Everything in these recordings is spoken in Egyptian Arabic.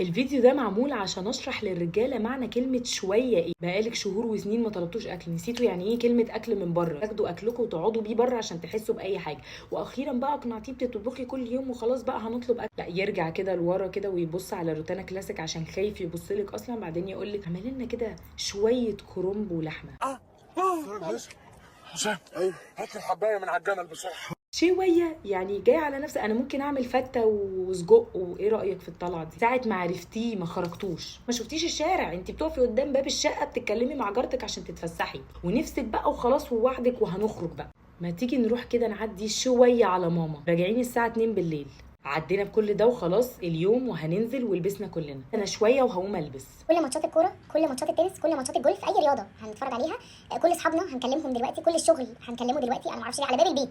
الفيديو ده معمول عشان اشرح للرجاله معنى كلمة شوية ايه. بقالك شهور وسنين ما طلبتوش اكل، نسيتوا يعني ايه كلمة اكل من بره، تاخدوا اكلكم وتقعدوا بيه بره عشان تحسوا باي حاجة. واخيرا بقى اقنعتيه بتطبخي كل يوم وخلاص بقى هنطلب اكل. لا، يرجع كده لورا كده ويبص على روتانا كلاسيك عشان خايف يبص لك اصلا، بعدين يقول لك اعملي لنا كده شوية كرنب ولحمه. حسام، ايوه، هات لي الحبايه من على الجمل بسرعة. شوية يعني جاي على نفسي، انا ممكن اعمل فته وسجق، وايه رايك في الطلعة دي؟ ساعة ما عرفتيه ما خرجتوش، ما شفتيش الشارع، انت بتقفي قدام باب الشقة بتتكلمي مع جارتك عشان تتفسحي، ونفسك بقى وخلاص ووعدك وهنخرج بقى. ما تيجي نروح كده نعدي شوية على ماما. راجعين الساعة 2 بالليل، عدينا بكل ده وخلاص اليوم وهننزل ولبسنا كلنا. انا شوية وهقوم البس. كل ماتشات الكورة، كل ماتشات التنس، كل ماتشات الجولف، اي رياضة هنتفرج عليها، كل اصحابنا هنكلمهم دلوقتي، كل الشغل هنكلمه دلوقتي، انا ما اعرفش ليه على باب البيت.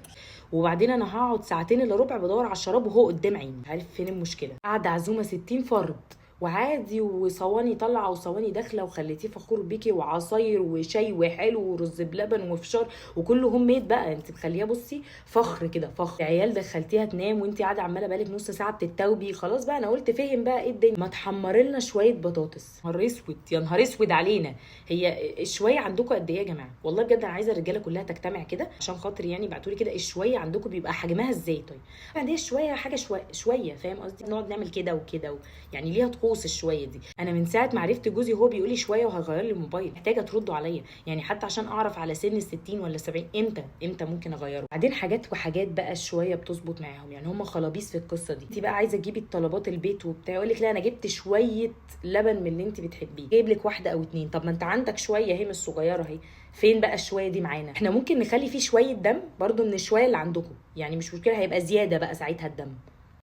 وبعدين انا هقعد ساعتين الا ربع بدور على الشراب وهو قدام عيني، عارف فين المشكلة؟ قاعدة عزومة 60 فرد وعادي، وصواني طالعه وصواني داخله، وخليتيه فخور بيكي، وعصاير وشاي وحلو ورز بلبن وفشار وكله home made بقى، انت مخليها بصي فخر كده فخر. العيال دخلتيها تنام وانت قاعدة عماله بقالك نص ساعة بتتوبي. خلاص بقى انا قلت فهم بقى ايه الدنيا. ما تحمري لنا شوية بطاطس. نهار اسود يا نهار اسود علينا. هي الشويه عندكم قد ايه يا جماعة؟ والله بجد انا عايزه الرجالة كلها تجتمع كده عشان خاطر يعني ابعتوا لي كده الشويه عندكم بيبقى حجمها ازاي. طيب عندي الشويه حاجة شوية شوية، فاهم قصدي؟ نقعد نعمل كده وكده يعني ليها طقوس الشويه دي. انا من ساعة ما عرفت جوزي هو بيقول لي شوية وهغير لي الموبايل، محتاجه تردوا عليا يعني حتى عشان اعرف على سن ال 60 ولا 70 امتى ممكن اغيره. بعدين حاجات وحاجات بقى الشويه بتظبط معاهم، يعني هم خلابيس في القصة دي. انت بقى عايزه تجيبي الطلبات البيت وبتاع، يقول لك لا انا جبت شوية لبن من اللي انت بتحبيه، جايب لك واحدة او اتنين. طب ما انت عندك شوية اهي مش صغيرة اهي، فين بقى الشويه دي معانا؟ احنا ممكن نخلي فيه شوية دم برضو من الشويه اللي عندكم، يعني مش مشكلة، هيبقى زيادة بقى ساعتها الدم.